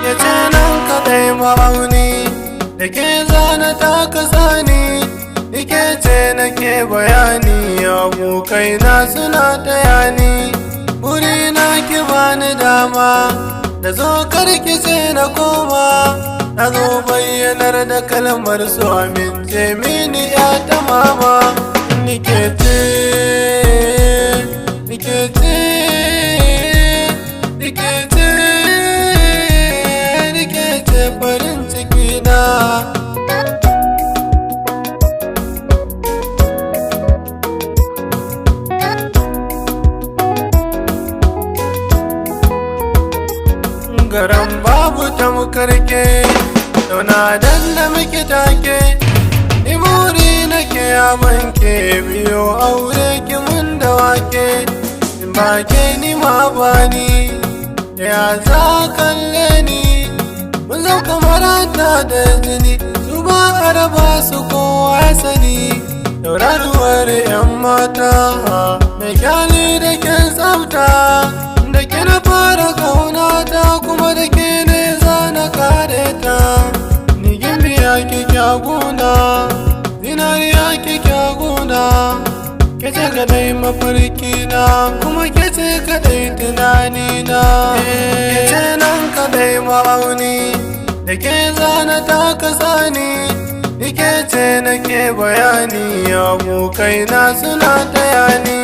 Ya ce nan kaɗai ma'auni da ke zana ta kasa ni, ike ce nake bayani, abokaina suna taya ni. Burina ki bani dama da zo karki ce na koma, na zo bayyanar da kalmar su, amince mini ya ta mama. Nike ce, nike ce, nike ce, nike ce farin ciki na. Garan babu tamkarke, dauna dan da muke take, ni buri nake abanke, biyo aure ki mun da wake, in ba ke ni ma bani, ya za kalle ni? Mun zau kamar ta da jini, su ba a raba su, kowa ya sani. Tauraruwar yan mata, mai kyali da kyan tsafta, da ke na fara kaunata, kuma da ke ne zana kare ta. Ni gimbiya ke kyaguna, zinariya ke kyaguna, ke ce kadai mafarki na, kuma ke ce kadai tunanina. Ke ce nan kadai ma'auni da ke zana ta kasa ni, ike ce nake bayani, abokaina suna taya ni.